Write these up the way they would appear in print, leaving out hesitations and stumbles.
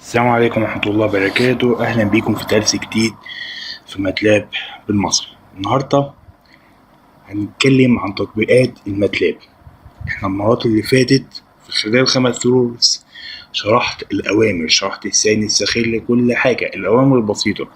السلام عليكم ورحمة الله وبركاته. أهلا بيكم في درس جديد في MATLAB بالمصري. النهاردة هنتكلم عن تطبيقات ال MATLAB. احنا المرات اللي فاتت في خلال 5 دروس شرحت الأوامر، شرحت ازاي نستغل كل حاجة، الأوامر البسيطة.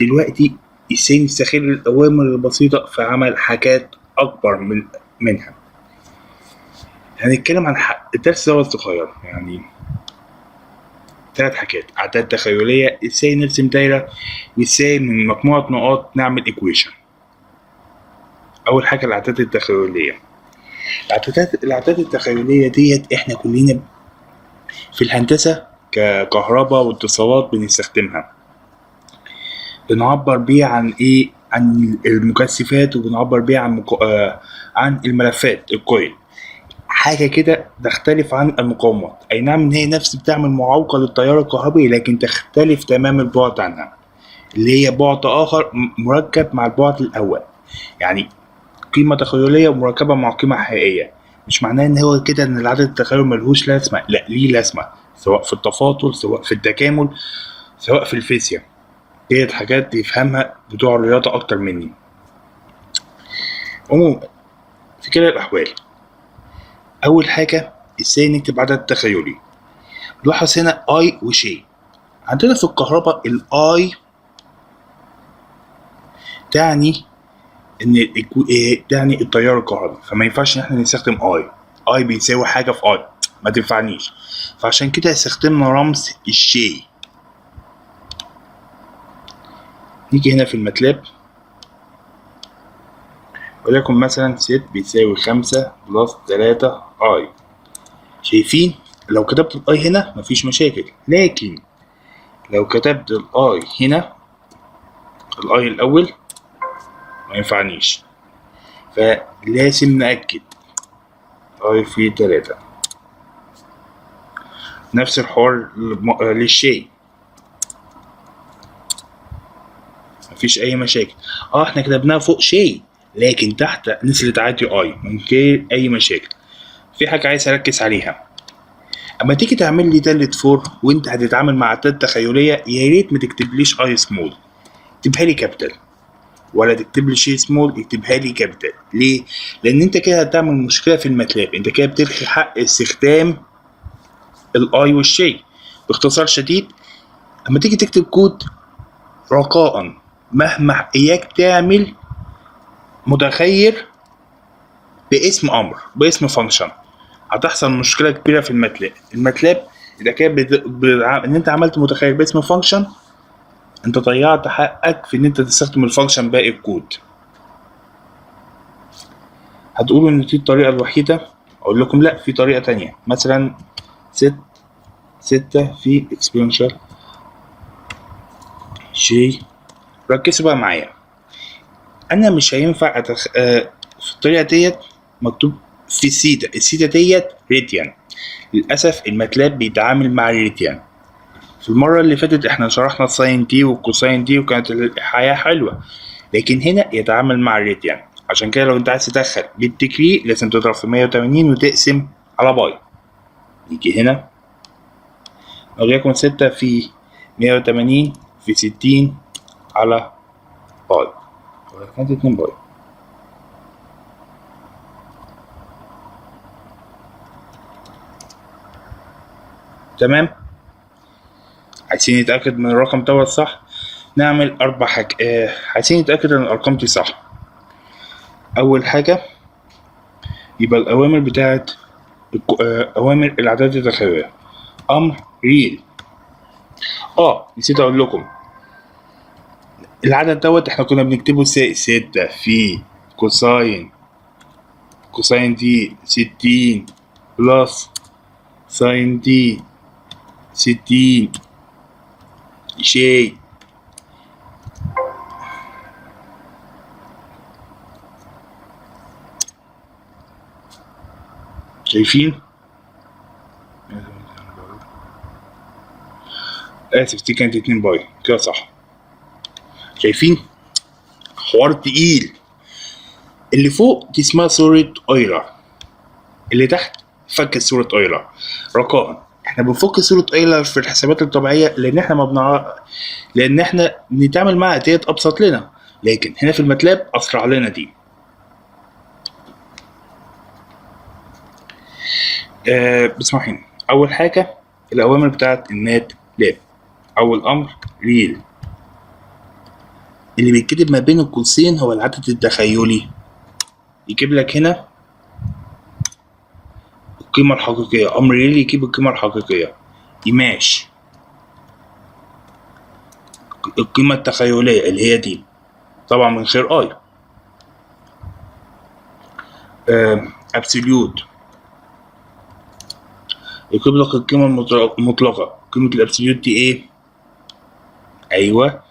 دلوقتي ازاي نستغل الأوامر البسيطة في عمل حاجات أكبر منها. هنتكلم عن الدرس ده صغير، يعني 3 حاجات: أعداد تخيلية، ازاي نرسم دايرة، وازاي من مجموعة نقاط نعمل equation. أول حاجة الأعداد التخيلية. الأعداد التخيلية ديت احنا كلنا في الهندسة ككهرباء واتصالات بنستخدمها، بنعبر بيها عن ايه؟ عن المكثفات، وبنعبر بيها عن الملفات ال coil، حاجة كده تختلف عن المقاومات. أي نعم إن هي نفس بتعمل معاوقة للتيار الكهربي، لكن تختلف تمام البعد عنها، اللي هي بعد آخر مركب مع البعد الأول، يعني قيمة تخيلية ومركبة مع قيمة حقيقية. مش معناه إن هو كده إن العدد التخيلي ملهوش لازمة، لا ليه لازمة، سواء في التفاضل، سواء في التكامل، سواء في الفيزياء. ديت حاجات يفهمها بتوع الرياضة أكتر مني. عموما في كلا الأحوال، أول حاجة إزاي نكتب عدد تخيلي. نلاحظ هنا I و J. عندنا في الكهرباء ال I تعني إن تعني التيار الكهربي، فما ينفعش إن إحنا نستخدم I. I بيساوي حاجة في I، ما تنفعنيش، فعشان كده استخدمنا رمز ال J. نيجي هنا في ال MATLAB، وليكن مثلا set بيساوي 5 plus 3 I. شايفين لو كتبت ال I هنا مفيش مشاكل، لكن لو كتبت ال I هنا، ال I الاول ما ينفعنيش، فلازم نأكد I في 3. نفس الحوار لل J، مفيش اي مشاكل. احنا كتبناها فوق J، لكن تحت نزلت عادي I من غير اي مشاكل. في حاجة عايز اركز عليها، اما تيجي تعمل لي دالة for وانت هتتعامل مع اعداد تخيلية، يا ريت ما تكتبليش I small، اكتبها لي capital، ولا تكتب لي J small، اكتبها لي capital. ليه؟ لان انت كده هتعمل مشكلة في ال MATLAB، انت كده بتلغي حق استخدام ال I وال J. باختصار شديد، اما تيجي تكتب كود رقاء مهما اياك تعمل متخير باسم امر، باسم function، هتحصل مشكلة كبيرة في ال MATLAB. ال MATLAB اذا كان ان انت عملت متخير باسم function، انت ضيعت حقك في ان انت تستخدم ال function باقي الكود. هتقولوا ان دي الطريقة الوحيدة، اقول لكم لا، في طريقه تانية. مثلا 6 في exponential J. ركزوا بقى معايا، انا مش هينفع في الطريقة ديت مكتوب في theta، ال theta ديت راديان. للاسف ال MATLAB بيتعامل مع الراديان. في المرة اللي فاتت احنا شرحنا ال sine t وال cosine t وكانت الحياة حلوة، لكن هنا يتعامل مع الراديان. عشان كده لو انت عايز تدخل بال degree لازم تضرب في 180 وتقسم على pi. نيجي هنا وليكن 6 في 180 في 60 على pi، كانت 2 pi. تمام. عايزين نتأكد من الرقم دوت صح، نعمل 4 حاجات. عايزين نتأكد إن الأرقام دي صح. أول حاجة يبقى الأوامر بتاعت أوامر الأعداد التخيلية. أمر real. نسيت أقول لكم العدد دوت إحنا كنا بنكتبه 6 في cosine t 60 plus sine t 60 J. شايفين؟ آسف، دي كانت 2 pi كده صح. شايفين؟ حوار تقيل. اللي فوق دي اسمها صورة اويلر، اللي تحت فك صورة اويلر. رقاء احنا بنفك صورة ايلر في الحسابات الطبيعية لان احنا ما بنع... لان احنا بنتعامل مع ديت ابسط لنا، لكن هنا في ال MATLAB اسرع لنا دي. بسم الله. اول حاجة الاوامر بتاعت ال MATLAB. اول امر real، اللي بيتكتب ما بين القوسين هو العدد التخيلي، يجيب لك هنا القيمة الحقيقية. أمر real يجيب القيمة الحقيقية. imag القيمة التخيلية اللي هي دي طبعا من غير i. absolute يجيب لك القيمة المطلقة. قيمة ال absolute دي ايه؟ ايوه،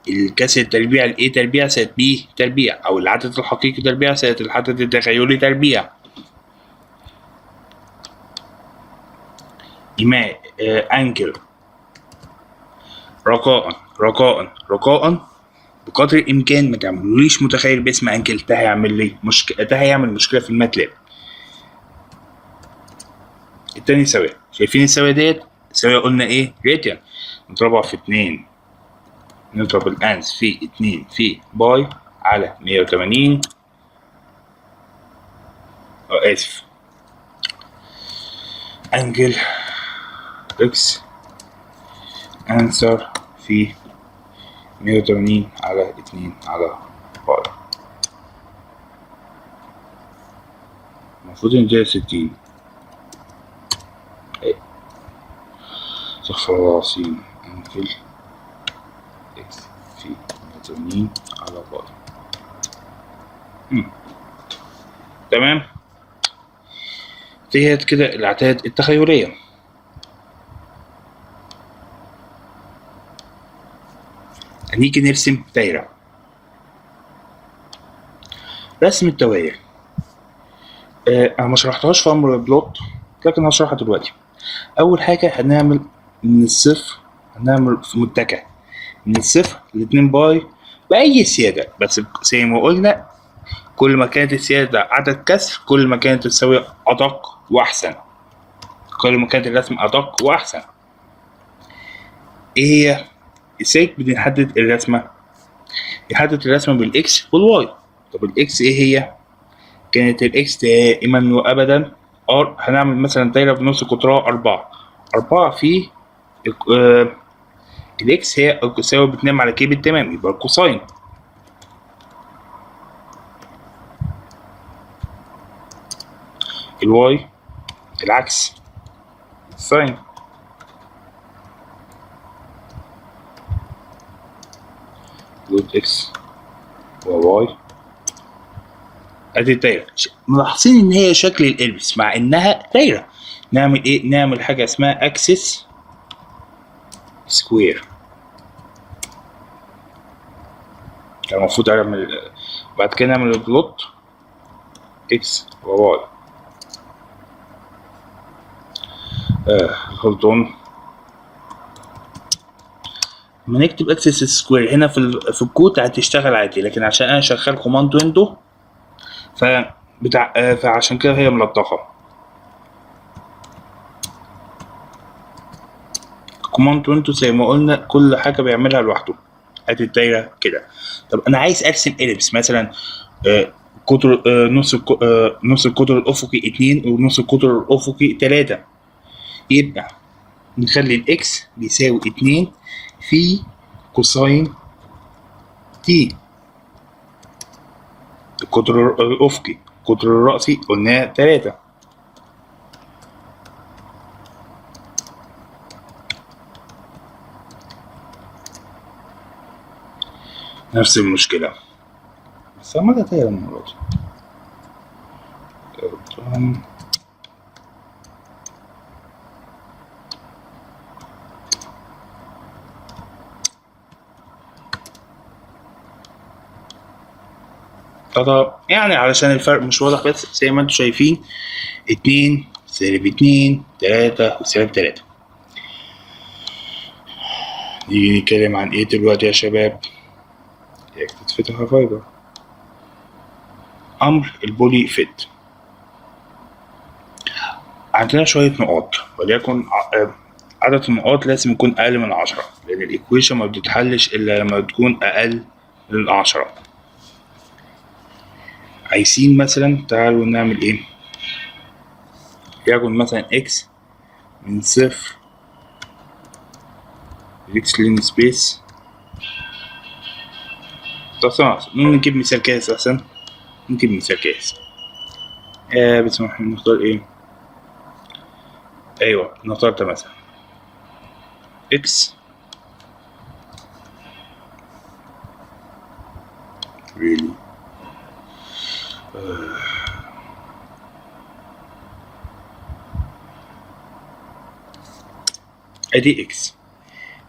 الكسر التربيع ال A تربيع زائد B تربيع، او العدد الحقيقي تربيع زائد العدد التخيلي تربيع. angle رجاء رجاء رجاء بقدر الامكان ما تعملوليش متغير باسم angle، ده هيعمل لي مشكلة، ده هيعمل مشكلة في ال MATLAB. التاني زاوية، شايفين الزاوية ديت؟ الزاوية قلنا ايه؟ راديان، نضربها في 2، نضرب ال ans في 2 في pi على 180، اسف، angle x answer في 180 على 2 على pi. المفروض ان ده 60. ايه، استغفر الله العظيم. angle x في 180 على pi. تمام، ديت كده الأعداد التخيلية. هنيجي نرسم دايرة. رسم الدوائر أنا ما شرحتهاش في أمر plot، لكن هشرحها دلوقتي. أول حاجة هنعمل من الصفر، هنعمل في متجه من الصفر لاتنين pi بأي سيادة، بس زي ما قلنا كل ما كانت السيادة عدد كسر كل ما كانت الزاوية أدق وأحسن، كل ما كانت الرسم أدق وأحسن. إيه هي؟ إزاي بنحدد الرسمة؟ بنحدد الرسمة بال x وال y. طب ال x إيه هي؟ كانت ال x دائما وأبدا r، هنعمل مثلا دايرة بنص قطرها 4، 4 في ال x هي تساوي بتنام على k بالتمام، يبقى ال cosine. ال y العكس sine. plot x و y ادي الدايرة. ملاحظين ان هي شكل ال ellipse مع انها دايرة. نعمل ايه؟ نعمل حاجة اسمها axis square. كان المفروض اعمل بعد كده نعمل plot x و y. hold on. لما نكتب axis square هنا في الكود هتشتغل عادي، لكن عشان انا شغال command window فعشان كده هي ملطخه. command window زي ما قلنا كل حاجة بيعملها لوحده. ادي الدايرة كده. طب انا عايز ارسم ellipse مثلا، قطر، نص القطر الافقي 2 ونص القطر الافقي 3، يبقى نخلي ال x بيساوي 2 في cosine t، القطر الافقي، القطر الرأسي قلناه 3. نفس المشكلة بس عمالة دايرة المرة دي. طب يعني علشان الفرق مش واضح، بس زي ما انتم شايفين 2 سالب 2 3 وسالب 3. نيجي نتكلم عن ايه دلوقتي يا شباب؟ تتفتح fiber. امر ال polyfit. عندنا شوية نقاط، وليكن عدد النقاط لازم يكون أقل من 10، لأن ال equation ما بتتحلش إلا لما تكون أقل من 10. عايزين مثلا تعالوا نعمل إيه؟ يكن مثلا x من 0 x linspace. طب نجيب مثال كاس أحسن، نجيب مثال كاس. بس احنا نختار إيه؟ أيوه نختار ده مثلا x really ادي x.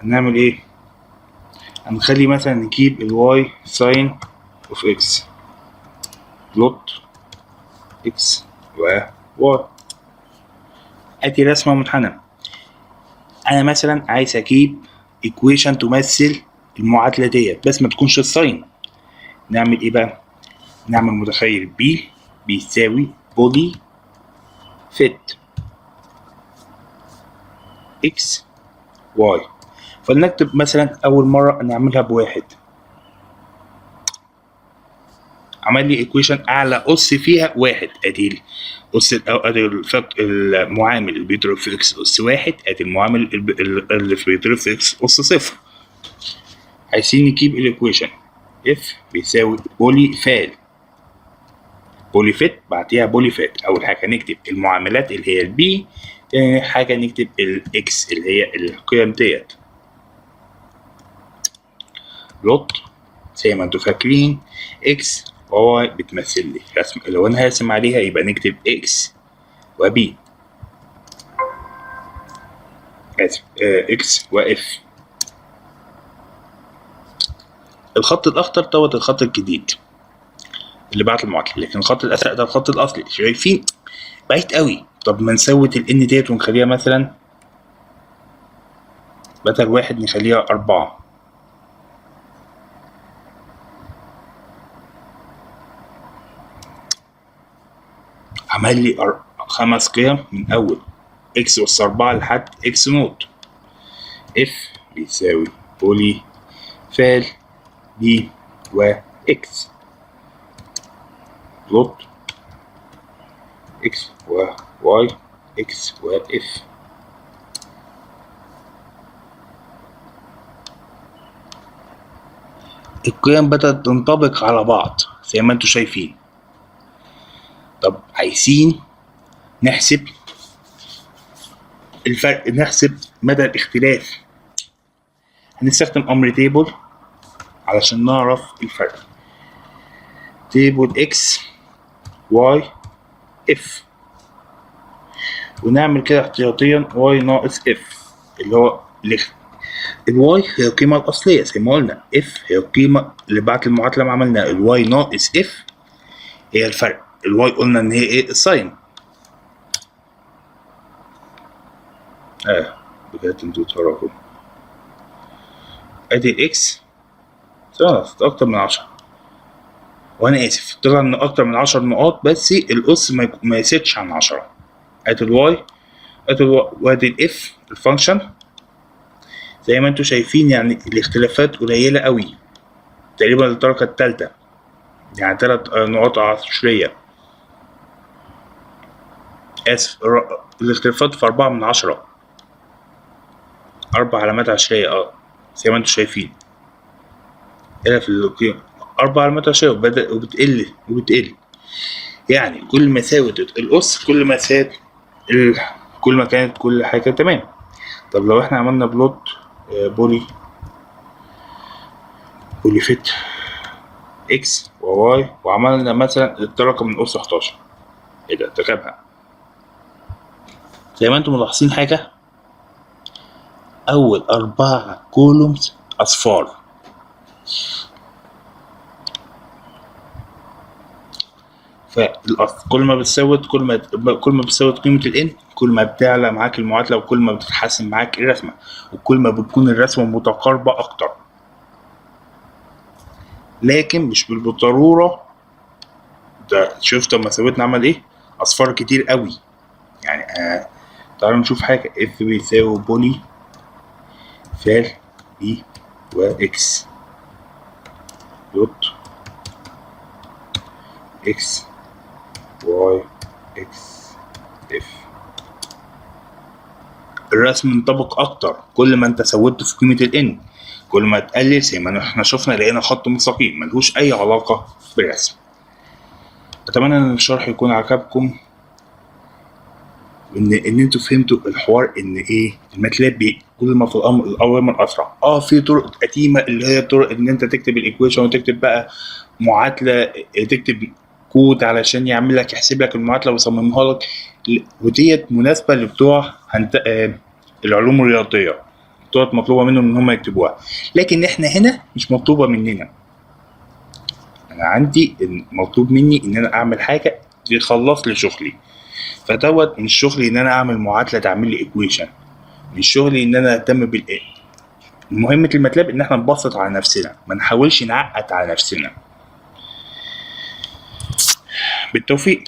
هنعمل ايه؟ هنخلي مثلا نجيب ال y sine of x plot x و y. ادي رسمة منحنى. انا مثلا عايز اجيب equation تمثل المعادلة ديت بس ما تكونش ال sine. نعمل ايه بقى؟ نعمل متغير b بيساوي polyfit x y. فلنكتب مثلا اول مرة نعملها ب1، عمل لي equation اعلى اس فيها 1. ادي اس ادي المعامل اللي بيضرب في x اس 1، ادي المعامل اللي بيضرب في x اس 0. عايزين نجيب ال equation f بيساوي polyval polyfit، بعديها polyfit. اول حاجه نكتب المعاملات اللي هي ال b، تاني حاجه نكتب ال x اللي هي القيم ديت. plot زي ما انتوا فاكرين x و y بتمثل لي رسم، لو انا هرسم عليها يبقى نكتب x و b، اسف x و f. الخط الاخضر دوت الخط الجديد اللي بعت المعادله، لكن الخط الازرق ده الخط الاصلي. شايفين بعيد قوي. طب ما نسوت ال n ديت ونخليها مثلا بدل 1 نخليها 4. عمل لي 5 قيم من اول x اس 4 لحد x nought. f بيساوي polyval b و x plot x و y x و f. القيم بدأت تنطبق على بعض زي ما انتم شايفين. طب عايزين نحسب الفرق، نحسب مدى الاختلاف. هنستخدم امر table علشان نعرف الفرق. table x y f، ونعمل كده احتياطيا y ناقص f اللي هو ال y هي القيمة الأصلية زي ما قلنا، f هي القيمة اللي بعد المعادلة ما عملناها. ال y ناقص f هي الفرق. ال y قلنا إن هي إيه؟ ال sine. بجد انتوا بتهرجوا. ادي ال x أكتر من 10، وأنا آسف طلع إن أكتر من 10 نقاط، بس الأس ما يزيدش عن 10. ادي ال y، ادي ال y، وادي ال f ال function. زي ما انتوا شايفين يعني الاختلافات قليلة قوي، تقريبا للدرجة التالتة، يعني 3 نقاط عشرية. آسف، الاختلافات في 4 من 10، 4 علامات عشرية. زي ما انتوا شايفين هنا في القيم 4 علامات عشرية، وبدأ وبتقل وبتقل. يعني كل ما ثابتت الأس كل ما ثابت كل ما كانت كل حاجة تمام. طب لو احنا عملنا plot polyfit x و y، وعملنا مثلا الدرجة من أس 11، ايه ده؟ ده زي ما انتم ملاحظين حاجة، أول 4 columns أصفار. فالأصل كل ما بتزود، كل ما بتزود قيمة ال n، كل ما بتعلى معاك المعادلة، وكل ما بتتحسن معاك الرسمة، وكل ما بتكون الرسمة متقاربة أكتر. لكن مش بالضرورة. ده شفت لما سويتنا عمل إيه؟ أصفار كتير قوي، يعني تعالوا نشوف حاجة، F بيساوي poly val P و X dot X Y X F. الرسم منطبق اكتر كل ما انت زودت في قيمة ال N، كل ما تقلل زي ما احنا شفنا لقينا خط مستقيم ملهوش اي علاقة بالرسم. اتمنى ان الشرح يكون عجبكم، ان انتوا فهمتوا الحوار، ان ايه ال MATLAB كل ما في الامر الاوامر اسرع. في طرق قديمة اللي هي طرق ان انت تكتب ال equation وتكتب بقى معادله، تكتب كود علشان يعمل لك يحسب لك المعادلة ويصممها لك، وديت مناسبة لبتوع العلوم الرياضيه، بتوع مطلوبه منهم ان هم يكتبوها، لكن احنا هنا مش مطلوبه مننا. انا عندي مطلوب مني ان انا اعمل حاجة يخلص لي شغلي، فدوت مش شغلي ان انا اعمل معادلة تعمل لي equation، مش شغلي ان انا اهتم بال مهمة ال MATLAB ان احنا نبسط على نفسنا، ما نحاولش نعقد على نفسنا. بالتوفيق.